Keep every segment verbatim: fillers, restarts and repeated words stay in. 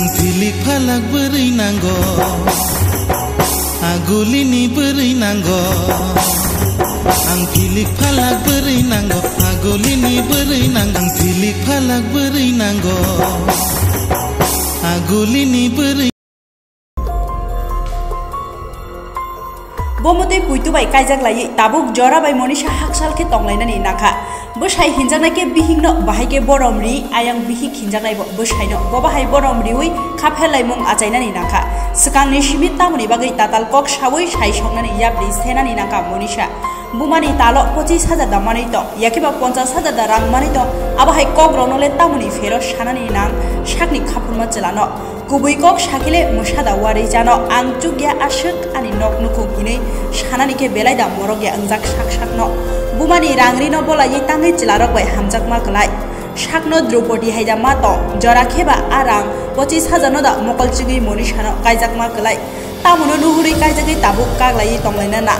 Ang philik phalak bwrwi nango, agulini bwrwi nango. Ang philik phalak bwrwi nango, agulini bwrwi nango. Ang philik phalak bwrwi nango, agulini bwrwi. Bo mwtwi puitu bai kaijak laiwi tabuk jora bai Monisha haksal khe tonglainani nakha. Bwsai hinjaknai khe bihikno, bahai khe borom ri, ayang bihik hinjaknai bo bwsaino. Bo bahai borom riwi kha pherlaimung achainani nakha. Swkangni simi tamoni bagwi tatal kok sawi sai soknani yapri senani nakha Monisha. Bumani talo pochis hajar da manwi tong, yakhe ba ponchas hajar da rang manwi tong, abo hai kokrokno le tamoni phero sanani nang sakni khaphurma chwlano. Kubui kok sakhe le mwsa da warwi jano, ang chukya aswk ani nok nukhung hinwi sanani khe belai da morok ya wngjak sak sakno. Bumani rang rino bolaiwi tangwi chwlarok bai hamjakma kwlai. Sakno Droupadi hai da ma tong, jora khe ba a rang pochis hajar no da mokol chigwi Monishano kaijakma kwlai. Tamono nuhurwi kaijagwi tabuk kaglaiwi tonglaina na.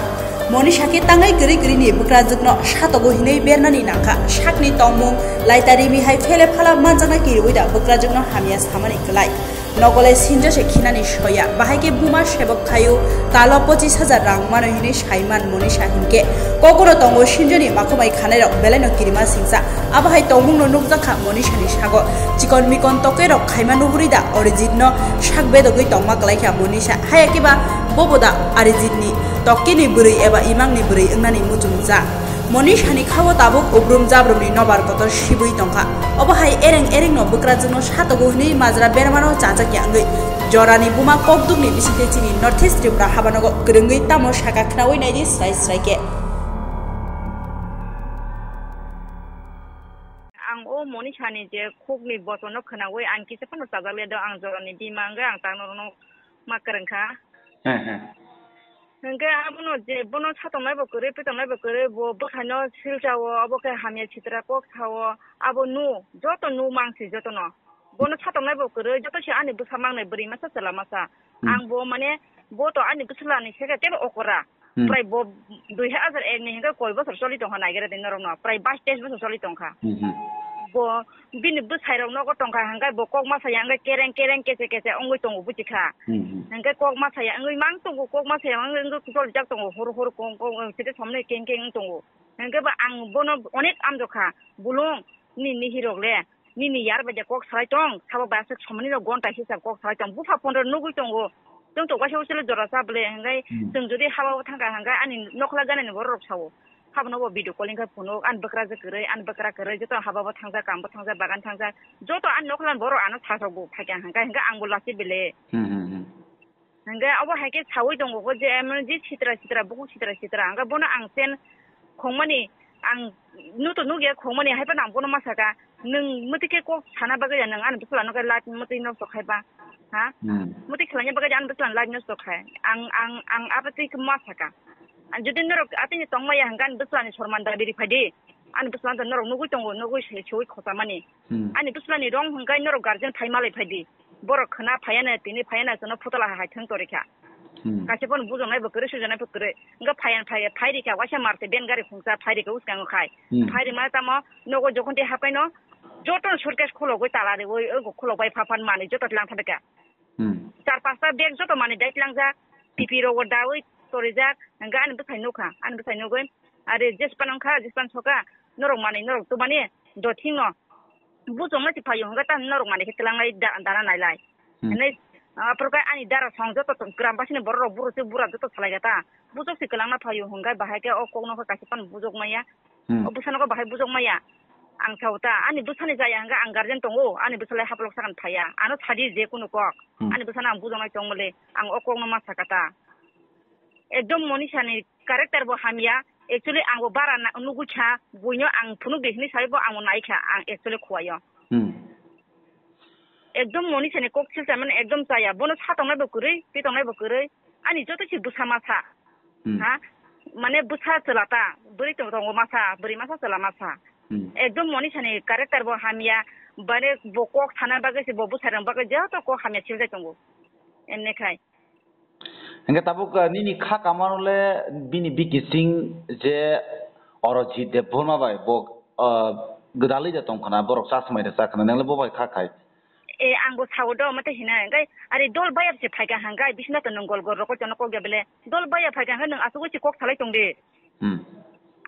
Monisha khe tangwi kwrwi kwrwini bwkrajwkno satogo hinwi bernani nangkha. Sakni tongmung laitari mihai phele phala manjakna kiriwi da bwkrajwkno hamya samani kwlai. Nogole sinjo se khinani soya. Bahai khe buma sebok khaio talo pochis hajar rang mano hinwi saiman Monisha hinkhe. Kokoro tongo sinjoni makhumai khanairok belaino kirima singsa. Abo hai tongmungno nukjakha Monisha ni sago. Chikon mikon tokerok khaima nuhuri da Arijit no sak bedogwi tongma kwlaikha Monisha. Haya khe ba bobo da Arijit ni tokki ni bwrwi eba imang ni bwrwi wngnani muchung ja. Monisha ni khao tabuk ubrum jabrum ni nobar kotor sibwi tongkha. Obo hai ereng ereng no bwkrajwk no satogo hwnwi majra berma no chajak ya wngwi. Jora ni buma kokduk ni bisingtwi chini North East Tripura habanogo kwrwngwi tamo saka khnaui naidi srai srai khe. Ang o Monisha ni je khuk ni bochon no khnaui ang kisa phano chajak le do, ang jora ni bima wngwi ang tang norok no ma kwrwng kha. He, he. Hwnkhe abono je bono satongnai bo kwrwi, pitongnai bo kwrwi, bo bwsai no silcha o, abo khe hamya sitra kok sa o, abo nu, joto nu mang si joto no. Bono satongnai bo kwrwi, joto se ani bwsa mangnai bwrwi masa chwla masa. Hmm. Ang bo mane, bo to ani bwsla ni se khe tebo okora. Hmm. Prai bo dui hajar ek ni hwnkhe koi bosor choli tongkha naigere de norok no. Prai bais teis bosor choli tongkha. Hmm, hmm. Bo bini bwsai rok nogo tongkha hwnkhe bo kok masa ya hwnkhe kereng kereng kese kese wngwi tongo buchikha. Hmm, hmm. Hwnkhe kok masa ya wngwi mang tongo, kok masa ya wngwi wngwi choli jak tongo hor hor kong kong wng site somni keng keng wng tongo. Hwnkhe ba ang bono onek amjokha, bolong nini hero rok le. Nini yar bai de kok salai tong, sabo bai aswk somani no gonta hisab kok salai tong. Bupha phone rok nugui tongo. Chwng to waisa waisa le jora cha bwle, hwnkhe Hmm. chwng jodi haba bo thangkha, hwnkhe ani nokla gana ni borok rok sao. Habono bo video calling khai phunuk, ani bwkra je kwrwi, ani bwkra kwrwi, joto haba bo thangjak, kam bo thangjak, bagan thangjak. Joto ani nokla ni borok ano sajago phaikha, hwnkhe, hwnkhe ang bo lasi bele. Hmm, hmm, hmm. Hwnkhe abo hai khe saui tongo, o je emon je sitra sitra, bukhuk sitra sitra. Hwnkhe bono ang chen khongmani, ang nuto nukya khongmani, hai phano ang bono ma saka, "Nwng mwtwi khe kok sana bagwi ya, nwng ani bwsla no khe life mwtwi nosto khai ba?" Ha? Hmm. Mwtwi khlaina bagwi ya ani bwsla life nosto khai. Ang, ang, ang abo twi khe ma saka. Ang jodi norok atini tongmaya hwnkhe ani bwsla ni sorman dabi ri phai di. Ani bwsla no norok nugui tongo, nugui se, seui khosamani. Hmm. Ani bwsla ni rong hwnkhe norok guardian phai malai phai di. Borok khna phaiya na, tini phaiya na, chwngno photola hai thwng torikha. Hmm. Kaisa phano bujaknai bo kwrwi, sujaknai bo kwrwi. Wngkha phaiya, phaiya, phai rikha, waisa marse ben gari khungsa phai rikha uskango khai. Hmm. Phai rima tamo nogo jokhon tei hapkaino joto suitcase khulogwi tala riwi, ogo khulok bai pha phan manwi joto tlang tha bikha. Hmm. Char pasta bag joto manwi dai tlangjak, T P rogo dawi torijak, hwnkhe ani bwsai nukha, ani bwsai nugwi, are jespan wngkha, jespan soka, norok manwi norok tubani, dothingno. Bujongma si phaio hwnkhe tamo norok manwi khe twlangnai da-, dana nailai. Hmm. Hinwi, ah, aphuru khe ani dara song joto to-, gram basini borok rok buro se bura joto salai kha ta. Bujok si kwlangna phaio hwnkhe bahai khe o kokno khe kaisa phano bujok maya. Hmm. O bwsano khe bahai bujok maya. Ang sao ta, ani bwsani jaya hwnkhe ang guardian tongo, ani bwsalai haphlok sakani phaiya. Ano sadi je kunu kok. Hmm. Ani bwsano ang bujaknai tongmole, ang o kokno ma saka ta. Ekdom Monisha ni character bo hamya. Actually, ang bo bara na-, nugui kha, buino ang phunuk de hinwi sai bo ang bo nai kha, ang actually khuaio. Hmm. Ekdom Monisha ni kok silsa mane ekdom chaya. Bono sa tongnai bo kwrwi, twi tongnai bo kwrwi. Ani joto se bwsa masa. Hmm. Ha? Mane bwsa chwla ta, bwrwi tong-, tongo masa, bwrwi masa chwla masa. Hmm. Ekdom Monisha ni character bo hamya, bare bo kok sana bagwi se bo bwsarang bagwi joto kok hamya siljak tongo. Emne khai. Hingke tabuk, ah, nini kha kamano le bini bikising je oro Jit Debbarma bai bo, ah, gwdalwi da tong khna, borok chasmai da cha khna, nang le bo bai kha khai? E, ang bo sao do, mate hina, hingke, are dol baya se phaika hangkai, bisna to nung gol gol rokoi tono kok ya bele. Dol baya phaika hangkai, nung asugwi se kok salai tong di. Hmm.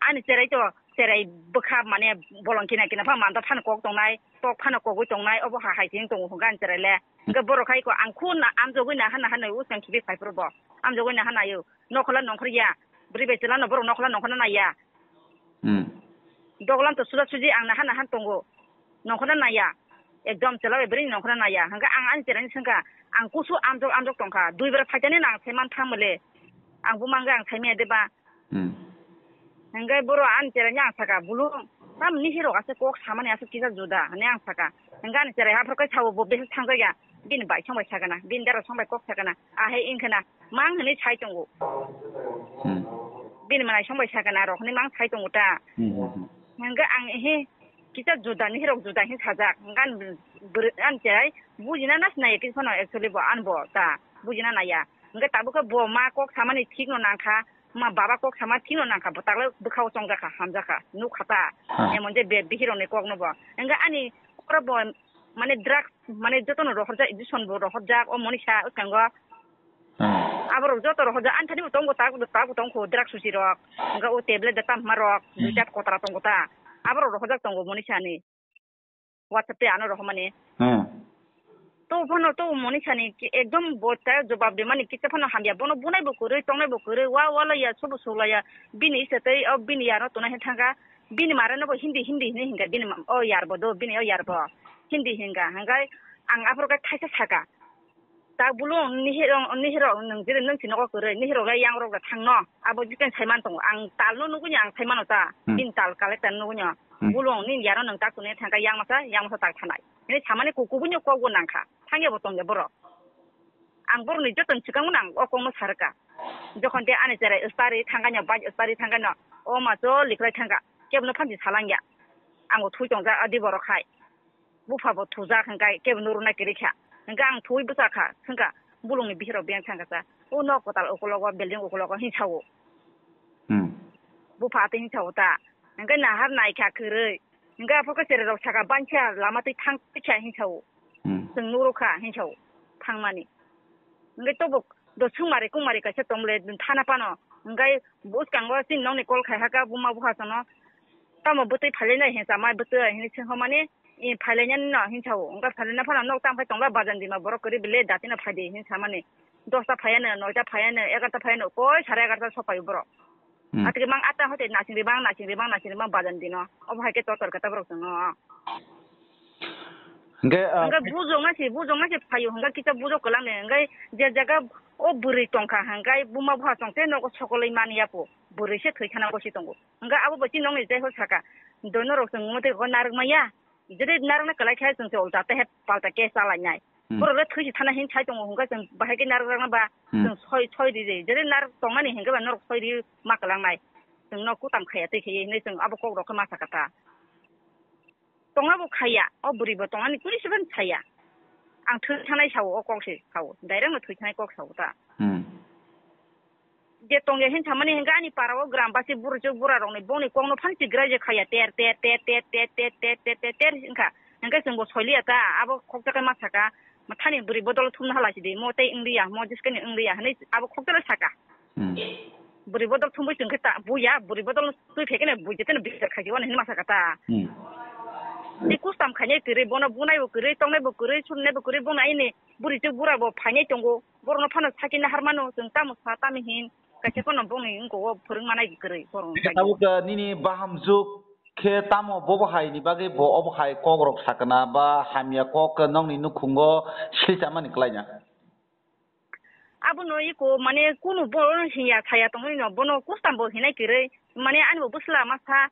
Ani cherai to, cherai bwkha mane bolong kina kina pha manta phano kok tongnai, kok phano kogwi tongnai, obo ha hai se wng tongo hwnka ani cherai le. Hingke borok hai ko ang khu na amjogwi na hana hana uskang khibi phai phuru bo. Amjogwi na hana yo. Nokhola nongkhor ya. Bwrwi bai chwla no borok nokhola nongkhor na ya. Hmm. Doglam to suja suji ang naha naha tongo. Nongkhorna naya. Ekdom chwla bai bwrwi nongkhorna naya. Hwnkhe ang ani cheraini swngkha, ang kusu amjok amjok tongkha. Dui bera phaitani no ang saiman thangmale. Ang bumang ang saimaya deba. Hmm. Hwnkhe boro ani cheraini ang saka, "Bulu, tamni hirok ase kok samani ase kisa juda," hwnwi ang saka. Hwnkhe ani cherai haphar kai sao bo bese thangjakya. Bini bai song bai sakana, bini dara song bai kok sakana. Ahai wngkhana, mang hwnwi sai tongo. Hmm. Bini manai song bai sakana rok hwnwi mang sai tongo ta. Hmm, hmm, hmm. Hwnkhe ang ehe kisa juda ni hirok juda hin sajak. Hwnkhe ang bwrwi ang cherai bujina na sinai kisa phano actually bo ang bo ta bujina naya. Hwnkhe tabuk khe bo ma kok samani thik no nangkha, ma baba kok sama thik no nangkha, bo taklai bwkhao chongjakha, hamjakha, nukha ta. Ha. Emon je be bihirok ni kok no bo. Hwnkhe ani oro bo mane drugs mane jotono rohorjak, injection bo rohorjak, o monisa wskango. Hmm. Aborok joto rohorjak, ani thani bo tongo, ta, ta bo tongkho, drugs susi rok, hwnkhe o tablet da tamma rok, hmm, duita kotra tongo ta. Aborok rohorjak tongo monisa ni. WhatsApp tei ano rohormani. Hmm. To phano to monisa ni ki-, ekdom bo ta jobab de mani kisa phano hamya. Bono bunai bo kwrwi, tongnai bo kwrwi, wa, wa laiya, sobo sulaiya. Bini isa tei o bini yaro tuna he thangka. Bini mare no bo Hindi, Hindi hinwi hinka. Bini ma-, o yar bo do, bini o yar bo. Hindi hinka. Hwnkhe ang aphuru khe thaisa saka. Ta bulu nihiro, nihiro nwng jere nwng si nogo kwrwi, nihiro le yang rok da thang no. Abo jiken sai man tongo. Ang tal no nugui ang sai mano ta. Hmm. Bini tal collector nugui no. Hmm. Bulu nini yaro nwng tak tuni thangka yang masa, yang masa tak thanai. Nini samani ku kubui no kok bo nangkha. Thangya bo tongya borok. Ang borokni joto ni swkang mano ang o kokno sa rwkha. Jokhon de ani cherai stari thangkha no, bike stari thangkha no, o ma cho liklai thangkha. Kebo no phansi salangya. Ang bo thui tongjak adi borok hai. Bupha bo thujak hwnkhe kebo no rwna kwrwi kha. Hwnkhe ang thui bwsa kha, swngkha, bulungni bihirok beng thangkha sa. O nok kwtal ukologo, building ukologo hinwi sa-o. Hmm. Bupha atwi hinwi sa-o ta. Hwnkhe nahar naikha kwrwi. Hwnkhe aphuru khe cherai rok sakha, "Bansa lama twi thang kha," hinwi sa-o. Hmm. Chwng nukro kha hinwi sa-o thangmani. Hwnkhe tobo do swngmari kungmari kaisa tongmole thana phano. Hwnkhe bwskango chini nokni call khai hakha buma bupha chwngno. "Tamo bwtwi phailainai hinwi chamai bwtwi?" hinwi swngkha mani, "I phailainani no," hinwi sa-o. Hwnkhe phailaina phano nok tamo khai tongla bajan dima borok kwrwi bele datino phaidi hinwi samani. Dosta phaiya no, noita phaiya no, egarta phaiya no, koi sare egarta sok phaio borok. Hmm. Atwkhe mang atta hote nasing rimang, nasing rimang, nasing rimang bajan dino. Obo hai khe totor khe ta borok chwngno. Hwnkhe, ah, hwnkhe bujok na se, bujok na se phaio, hwnkhe kisa bujok kwlangni, hwnkhe je jaga o bwrwi tongkha, hwnkhe buma bupha tongte nogo sokolwi mani yapo, bwrwi se thwi thana gosi tongo. Hwnkhe abo bo chini nokni jai ho saka, dono rok chwng motwi kok narwk maya, jede narwkna kwlai khe chwng se ulta tehe palta case chalainai. Hmm. Borok le thwi se thana hin sai tongo, hwnkhe chwng bahai khe narwk rakna ba, hmm, chwng soi, soi riri, jede narwk tongmani hwnkhe ba norok soi ri ma kwlangnai. Chwngno kutam khaiya twi khaiya hinwi chwng abo kok rok khe ma saka ta. Tongna bo khaiya, o bwrwi bo tongmani kuni se phano saya. Ang thwi thanai sao, o kok se sao, direct no thwi thanai kok sao ta. Hmm. Je tongya hin samani hwnkhe ani para o gram basi burjwk bura rokni bongni kokno phan si grai je khaiya ter ter ter ter ter ter ter ter ter ter wngkha. Hwnkhe chwngbo soiliya ta, abo khoksa khe ma saka, "Thani bwrwi bodol thumna hala sidi, mo tei wngliya, mo jiskani wngliya," hinwi abo khoksa le saka. Hmm. Bwrwi bodol thumwi chwng khe ta buya, bwrwi bodol twi phai kheno bui je teno bichar khai wani hinwi ma saka ta. Hmm. Tei kustam khainai kwrwi, bono bunai bo kwrwi, tongnai bo kwrwi, sumnai bo kwrwi, bono aini bwrwi chwk bura bo phainai tongo. Borokno phano sakina harmano, chwng tamo sa tamo hin, kaisa phano bongni wngkok o phwrwng manai kwrwi borokno. Hingke tabuk, uh, nini bahamjwk khe tamo bobo hai ni bagwi bo obo hai kok rok sakna ba hamya kok nokni nukhungo silchamani kwlaina? Abono iko mane kunu bo hinya saya tongwi no bono kustam bo hinai kwrwi mane ani bo bwsla ma sa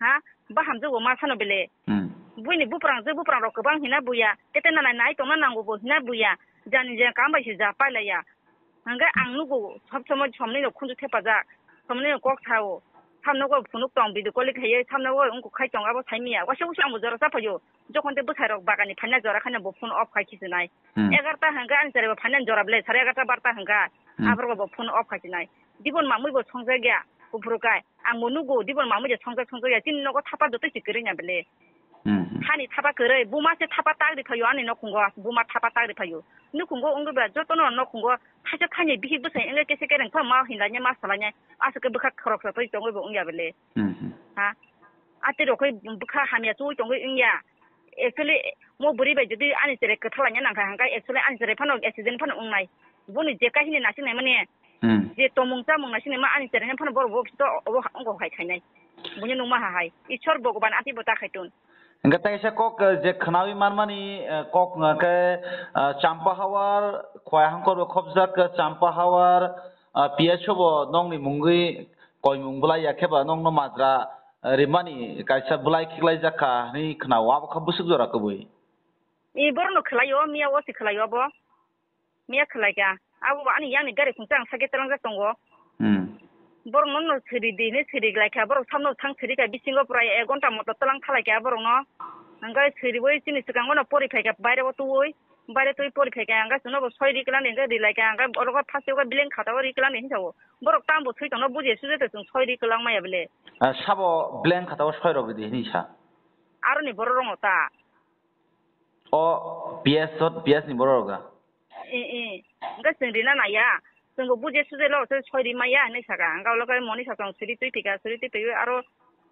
ha bahamjwk bo ma sano bele. Hmm. Buini buprang je buprang rok kwbang hina buya kete nanai nai tongna nango bo hina buya jani je kam bai se ja pailaiya. Hwnkhe ang nugo, sob somoi somni no khunju thepajak, somni no kok sao, samno go phunuk tong, video calling khaiye, samno go wngkuk khai tong, abo saimanya, waisa waisa ang bo jora cha phaio, jokhon tei bwsai rok bagani phaina jora khani bo phone off khai khichwnai. Hmm. Egarta hwnkhe ani chwrai bo phaina jora belai, sare egarta barta hwnkha, hmm, aphuru bo phone off khai chinai. Dibon mamui bo songjakya, kuphuru kai, ang bo nugo, dibon mamui je songjak songjak ya, chini nogo thapa jotoi se kwrwi na belai. Hmm. Hani thapa kwrwi, buma se thapa tagri phaio ani nokhungo, buma thapa tagri phaio. Nukhungo wngwi ba jotono nokhungo thaisa thaini bihik bwsai wngwi kese kereng kha ma hinlainai ma salainai, aswk khe bwkha khoroksa twi tongwi bo wngya bele. Hmm. Ha? Atwi rok khe bwkha hamya chuwi tongwi wngya. Actually, mo bwrwi bai jodi ani cherai kwtha laina nangkha hangkha, actually ani cherai phano accident phano wngnai. Boni je kahini nasinai mani, Hmm. je tomung chamung nasinai ma ani cherai phano borok bo to obo ha-, ongko hai khainai. Buino nungma ha hai. Ishwar Bhagwan ati bo ta khai tun. Hingke teisa kok, eh, je khnawi manmani, eh, kok hingke, eh, Champa Hawar, Khowai Hangkor bo khopjak, eh, Champa Hawar, eh, P S O bo nongni mungwi koimung bwlai ya khe ba nongno majra, eh, rimani kaisa bwlai khiklai jak kha hwnwi khna-o, abo kha bwswk jora kwbwi? I borokno khwlai-o, miya o se khwlai-o bo. Miya khwlai kha. Abo ani yang ni gari khungsa ang sake twlang jak tongo. Hmm. Borok no no siri di hinwi siri glai kha. Borok samno thang siri kha bisingo pura ek ghonta moto twlang thalai kha borok no. Hingke siriwi chini swkango no pori phai kha baire o twiwi. Baire twi pori phai kha hingke chwngno bo soi ri kwlang di hingke ri lai kha hingke oro o thasio khe bileng khata o ri kwlang di hinsa o. Borok tamo bo soi tongno buji sujete chwng soi ri kwlang maya bele. Ah, sabo bileng khata o soi rok di hinwi sa. Aroni borok rok no ta. O P S o, P S ni borok rok da? Eh, eh. Hingke chwng rina naiya. Chwngbo buje suje lo, se soi ri maya hinwi saka. Hingke ulo khe moni sa chwng siri twi phika, siri twi phika aro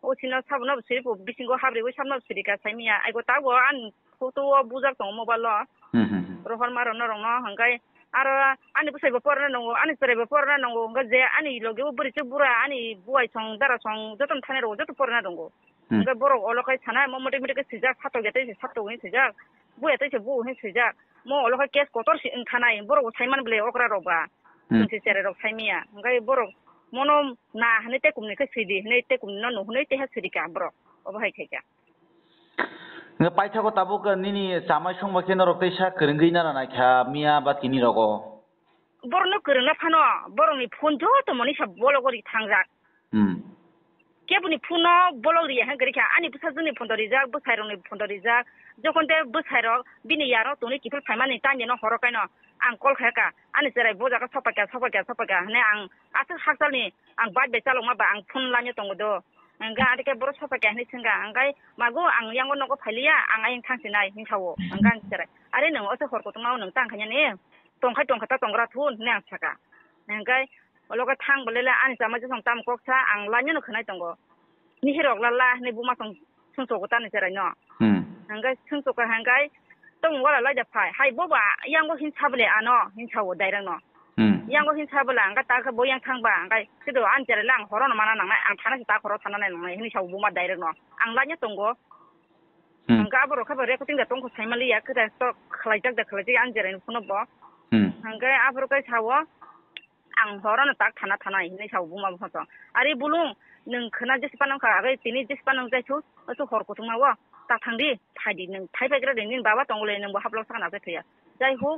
o sino sabono siri po bisingo habriwi sabono siri ka saimiya. Aigo tabuk bo ani photo o bujak tongo mobile o. Hmm, hmm, hmm. Rohor ma rok norok no hingke aro ani bwsai bo porna nongo, ani chwrai bo porna nongo. Hingke je ani logi o bwrwi se bura, ani buai song, dara song, joto thani rok joto porna nongo. Hmm. Hingke borok olo khai sana, mo mote mote khe swijak, satok ya tei se satok hinwi swijak, bu ya tei se bu hinwi swijak. Mo olo khai case kotor se wngkha nai, borok bo saiman bwle okra rok ba. Hmm. Chwng se cherai rok saimanya. Hingke borok mono na hinwi tei kumni khe swidi hinwi tei kumni no nuhunwi tei ha swidi ka borok. Obo hai khai kha. Hingke paithago tabuk nini chamai songba khe norok teisa kwrwngwi nana naikha miya ba tini rogo. Borokno kwrwngna phano borokni phone joto monisa bologo ri thangjak. Hmm. Keboni phone no bolok riya hwn kwrwi kha, ani bwsajwkni phone to rijak, bwsairokni phone to rijak. Jokhon de bwsairok bini yarok tongwi kiphil phaimani tangya no horo kaino ang call khaikha, ani cherai bo jaga sopaikha, sopaikha, sopaikha hwnwi ang aswk hakchalni ang bike bai chalokma ba ang phone laino tongo do. Hwnkhe adike borok sopaikha hwnwi swngkha, hwnkhe mago ang yango nogo phailiya, ang ayang thangsinai hwnwi sao. Hwnkhe ani cherai, are nwng oso hor kotorma o nwng tang khainani? Tongkhai tongkha ta tongra thun hwnwi ang saka. Hwnkhe ologo thang bo lele ani chama jesong tamo kok sa ang laino no khwnai tongo. Nihirok lala hinwi buma song songsogo tani cheraino. Hmm. Hwnkhe songsoka hwnkhe tong wala laida phai. Hai boba yango hin sabole ano hin sao direct no. Hmm. Yango hin sabole ang ta khe bo yang thangba ang kai sido an cherai lang horono mana nangnai ang thana si ta horo thana nai nangnai hinwi sao buma direct no. Ang laino tongo. Hmm. Hwnkhe aborok khe bo recording da tongkho saimaliya khe da to khlaijak da khlaijak an cherai phone bo. Hmm. Hwnkhe aphuru kai sao. Ang horono tak thana thana hinwi sao buma bupha to. Ari bulung nwng khwna jesi panang kha, agwi tini jesi panang jai thu, oso hor kutung ma o. Ta thang di, phai di nwng, phai pai gra di, nini baba tongole nwng bo haplo sakna khe thwiya. Jai ho,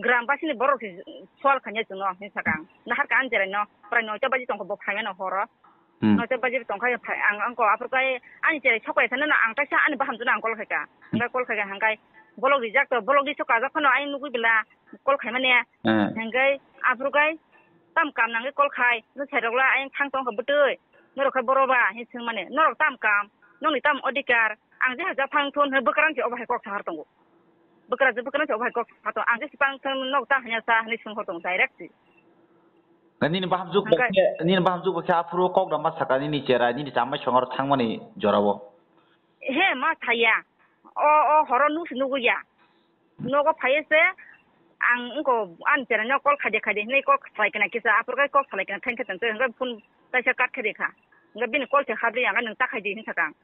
gram basi ni borok si swal khanya chwngno, hinwi sakha ang. Nahar kha ani cherai no, prai noita baji tongkha bo phaimano horo. Hmm. Noita baji tongkha phai ang, ang ko aphuru kai ani cherai sokpai thana no ang kaisa ani baham jona ang kol khaika. Hingkai kol khaika hingkai bolok rijak to, bolok di sok kajak phano ani nugui bela. Call khaimani. Eh. Hingke aphuru kai tam kam nangwi call khai, no sairok la ayang thang tong kha bwtwi, norok khe boro ba hin swngmani, norok tam kam, nokni tam odhikar, ang je haja phang thun hwnwi bwkrang se obo hai kok sahar tongo, bwkrang se bwkrang se obo hai kok sahar tongo, ang je sipang thun nok ta hanya sa hwnwi swng hor tongo direct se. Nini bahamjwk Hingke bai khe, nini bahamjwk bai khe aphuru kok da ma saka nini cherai, nini chamai songaro thangmani jorao. He ma thaya. O, o horo nuk se nugui ya. Nogo phaiye se ang wngko ani cherai no call khaide khaide hinwi call khlai kana kisa aphuru kai call khlai kana thangkhe tongkhe hwnkhe phone kaisa cut khe rikha. Hwnkhe bini call se habri ya hwnkhe nwng ta khaidi hinwi sakha ang.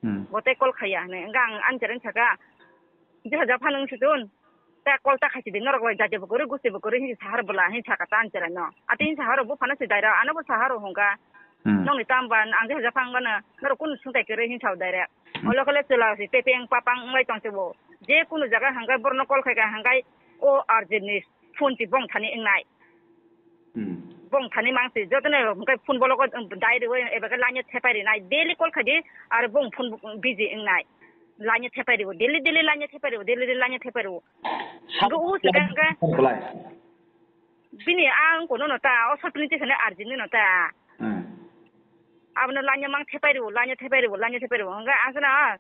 Hmm. Bo tei call khaiya hinwi hwnkhe ang ani cherai no sakha, "Jeha japha nwng se tun." Ta call ta khaisidi, norok bai jati bo kwrwi, gusti bo kwrwi hinwi sahar bwla hinwi sakha ta ani cherai no. Ati hinwi sahar bo phano se daira, ano bo sahar hwnkha. Hmm. Nokni tam ban ang je haja phang gana, norok kunu sungtai kwrwi hinwi sao daira. Hmm. Olo kole chwla si pepeng papang wnglai tong se bo. Je kunu jaga hangkai borno call khaika hangkai o urgent ni phone si bong thani wngnai. Hmm. Bong thani mang si jotono hingke phone bologo dai riwi eba khe line o thepai rinai. Daily call khaidi aro bong phone busy wngnai. Line o thepai riwo. Daily, daily line o thepai riwo. Daily, daily line o thepai riwo. Hingke u se khe hingke bini a wngko no no ta, o sotoni te sene urgent no ta. Hmm. Abono line o mang thepai riwo, line o thepai riwo, line o thepai riwo. Hingke asana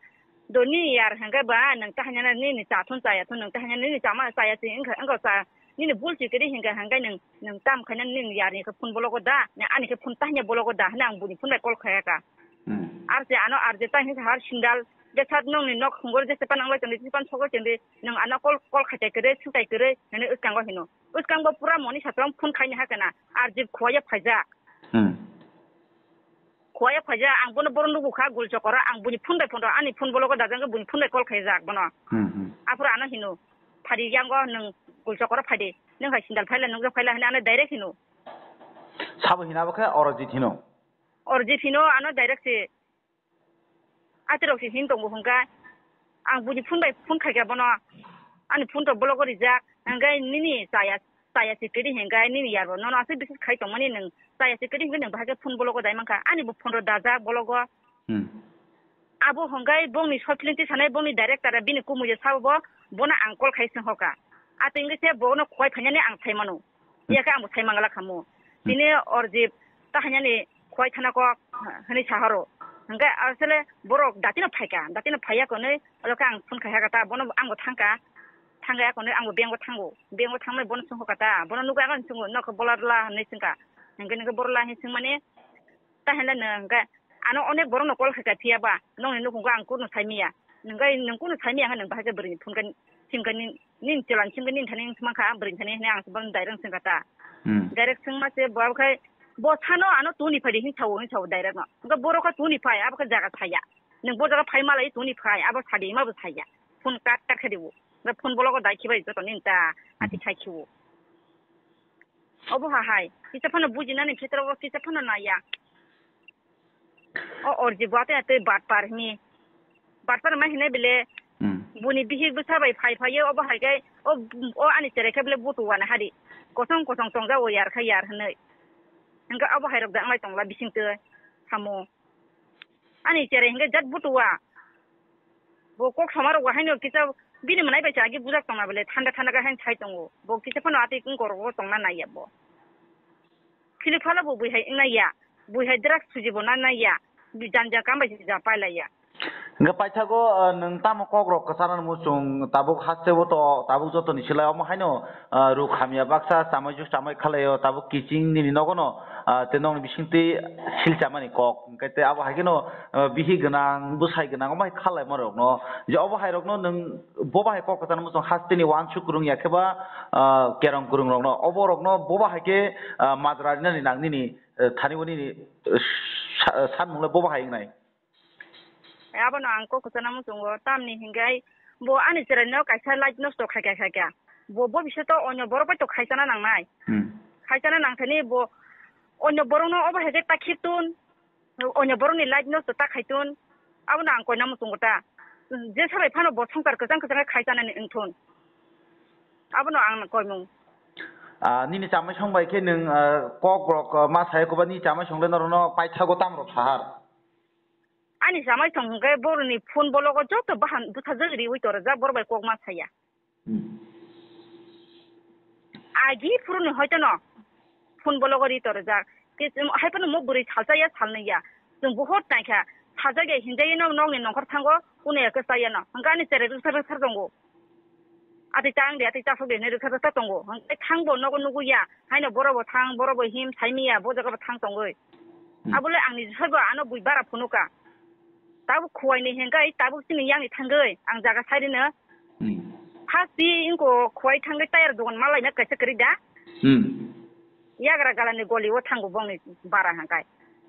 Do nini yar hingke ba nwng tahanya nini cha thun chaya thun nwng tahanya nini chama chaya si wngkha wngkha cha nini bul si kiri hingka hingke nwng nwng tam khaina nini yar ni phone bologo da ani khe phone tahanya bologo da hwnwi ang buni phone bai call khaya ka. Hmm. Ar se ano ar je ta hingke har sindal je sat nwng ni nok hungor je sepan ang lai tongdi sepan sogo tongdi nwng ano call call khatai kere sutai kere hwnwi wskango hino. Wskango pura moni satong phone khaini hakana ar je khwaya phaijak. Hmm. Khwaya phaijak ang bono boron rwkha gul chokora ang buni phone bai phone ani phone bologo dajak buni phone bai call khaijak bono. Hmm, hmm. Aphuru ano hino phadi yango nwng gul chokora phadi nwng hai sindal phaila nwng phaila hwnwi ano direct hino. Sabo hina bo khe Orojit hino. Orojit hino ano direct se. Atirok se hin tongo hwnka. Ang buni phone bai phone khaikha bono. Ani phone to block rijak. Hwnkai nini chaya chaya se kiri hwnkai nini yarbo. Nono aswk bisis khai tongmani nwng chaya se kiri hwnkai nwng bahai khe phone block dai mankha. Ani bo phone ro dajak block o. Hmm. Abo hwnkai bongni short film tisanai bongni director bini kumui je sabo bo bono ang call khai senghoka. Ato hwnkai se bono khwai phainani ang sai mano. Yakhe ang bo sai mangala khamu. Tini Orjip ta hanyani khwai thana kok hwnwi sahoro. Hwnkhe asole borok datino phaika, datino phaiya konwi oloke ang phone khai hakata bono ang bo thangka. Thangya konwi ang bo bank o thango. Bank o thangmani bono songkha kata. Bono nukha ang swngo nokho bola rwla hwnwi swngkha. Hwnkhe nokho borok la hwnwi swngmani ta hwnla nw hwnkhe ano onek borokno call khaika phiya ba nokni nukhungo ang kunu saimiya. Hwnkhe nwng kunu saimiya hwnwi bahai khe bwrwini phone khe simkha nini chwla ni simkha nini thani wng sima kha bwrwini thani hwnwi ang bono direct swngkha ta. Hmm. Direct swngma se bo khai bo sano ano tuni phai de hin sao hin sao direct no. Hwnkhe borok khe tuni phai abo khe jaga saya. Nwng bo jaga phai malai tuni phai abo sadi ma bo saya. Phone kat kat khe dibo. Hwnkhe phone bologo dai khibai joto nini ta ati khai khibo. Obo ha hai kisa phano bujinani khetrobo kisa phano naiya. O orji bo ate ate batpar hini. Batpar ma hine bile Hmm. Buni bihik bwsa bai phai phai o obo hai khe o o ani cherai khe bile butu wana hari. Kosong kosong tongja o yar kha yar hinwi. Hingke obo hai rok da anglai tongla bising twi. Hamo. Ani cherai hingke jat butu wa. Bo kok sama rok wa haino kisa bini mwnai bai cha agi bujak tongma bile thanda thanda khe hain sai tongo. Bo kisa phano ati kung koro tongna naiya bo. Philip phala bo bui hai wngna ya, bui hai drugs suji bo na na ya, bi janja kam bai ja pai lai ya. Hingke paithago, ah, nwng tamo kok rok kwchana muchung tabuk haste o to tabuk joto ni silai omo haino, ah, ruk hamya baksa chamai juk chamai khalai o tabuk kiching nini nogo no, ah, te nokni bising twi sil chamani kok hingke te abo hai khe no, ah, bihi gwnang bwsai gwnang omo hai khalai ma rok no je obo hai rok no nwng bo bahai kok kwchana muchung haste ni uansuk kwrwng ya khe ba, ah, kerong kwrwng rok no. Obo rok no bo bahai khe, ah, majra rinani nang nini, eh, thani bo nini, eh, sa-, sanmung le bo bahai wngnai. Abono ang kok kwchana muchungo tamni hingai bo ani cherai no kaisa light nosto khaikha khaikha. Bo bo bisoto onyo borok bai to khaisana nangnai. Hmm. Khaisana nangthani bo onyo borok no obo hai khe ta khiptun. Onyo borokni light nosto ta khaitun, abono ang koina muchungo ta. Je sabai phano bo swngchar kwchang kwchang khe khaisanani wngthun. Abono ang koimung. Ah, nini chamai song bai khe nwng, ah, kok rok, ah, ma sai koba nini chamai song le norokno paithago tam rok sahar. Ani chamai song hwnkhe boroni phone bologo joto bahan bwsajwk riwi torjak borok bai kok ma saya. Hmm. Agi phuru ni hoito no phone bologo ri torjak. Ke hai phano mo bwrwi salsa ya salnwi ya. Chwng buhut naikha. Sajak ya hinjai no nokni nongkhor thango kuno ya kwchai ya no. Hwnkhe ani cherai rwksa rwksa tongo. Ati ta ang de ati ta sok de hinwi rwksa rwksa tongo. Hwnkhe thang bo nogo nugwi ya. Haino boro bo thang boro bo him saimi ya bo jaga bo thang tongwi. Hmm. Abole ang ni jesa bo ano bui bara phunukha. Tabuk khuwai ni hengkai tabuk chini yang ni thangwi ang jaga sai rino. Hmm. First di inko khuwai thangwi tayar dogan malai na kaisa kwrwi da. Hmm. Yagra gala ni goli o thango bong ni bara hangkai.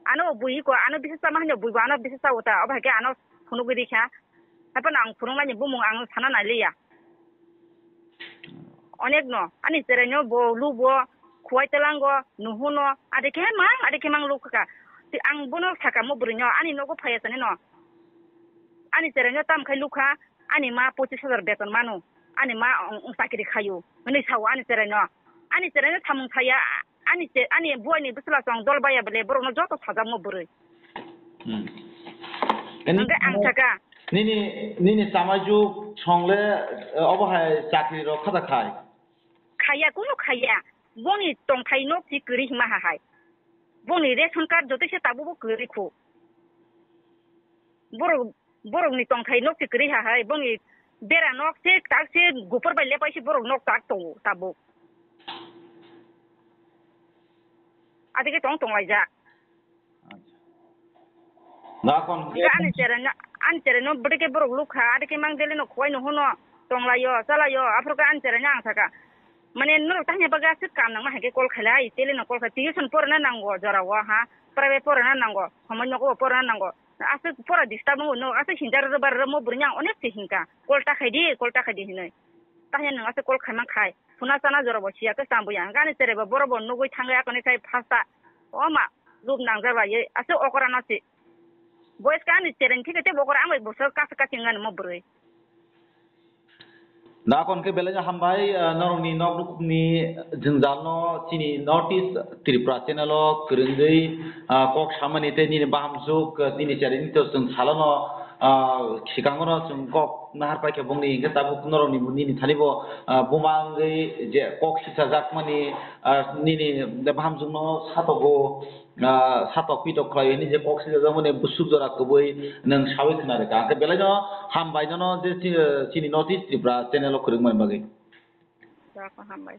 Ano bui ko ano bisa sama hanya bui ba ano bisa sa uta obo hai ke ano phunugwi rikha. Hapan ang phunuk nai ni bumung ang sana nai liya. Onek no, ani cherai no bo lu bo, khuwai telango, nuhu no, ade khe mang, ade khe mang lu kha. Ti ang bono saka mo bwrwi no, ani nogo phaya sani no. Ani cherai no tam khai lu kha, ani ma pochis hajar beton manu, ani ma ong, ong chakri khayu, hwnwi sao ani cherai no. Ani cherai no samung saya, ani che, ani buai ni bwsla song dol baya bele borok no joto sajak mo bwrwi. Hmm. Hwnkhe ang saka. Nini, nini chamaijuk songle, eh, obo hai chakri rok khaja khai? Khaiya, kunu khaiya. Boni tongthai no si kwrwi hima ha hai. Boni ration card joto se tabuk bo kwrwi khu. Borok Borokni tongthai nok se kwrwi ha hai, bongni bera nok se tak se gupur bai lepai se borok nok tak tongo tabuk. Adike tong tonglaijak. Na kon Hingke ani cheraino, ani cheraino bwdike borok lukha, adike mang delino khuaino huno tonglaio, chalaio, aphuru khe ani cheraino ang sakha. Mane norok tangya bagwi aswk kam nangma hai khe call khailai, telino call khai, tuition porana nango jorao ha, private porana nango, somoi nogo porana nango. Aswk pora disturb wngo, no aswk hinjar rwbar rwmo bwrwini ang onek se hinkha, call ta khaidi, call ta khaidi hinwi. Tahya nwng aswk call khaima khai, suna chana jorabo siya khe chambuya. Hingke ani cheraibo borokbo nugwi thangwi akoni khai phasta. O ma, lub nangjak laiwi aswk okorano se. Boys khe ani cheraini thike tei bo okora ang bai bwswk kasa kasa wngani mo bwrwi. Da kon khe belai no hambai, ah, norokni nok nukhungni jwngjal no chini North East Tripura channel o kwrwngwi, ah, kok samani tei nini bahamjwk, ah, nini cheraini to chwng salo no, ah, swkango no chwng kok nahar paikha bongni, hingke tabuk norokni nini thani bo, ah, buma wngwi je kok sichajakmani, ah, nini bahamjwk no satogo, ah, satok pitok khlai hwnwi je kok sichajakmani bwswk jora kwbwi nwng sawi khna rwkha. Hingke belai no hambai nono je chi-, chini North East Tripura channel o kwrwngmani bagwi. Jora ko hambai.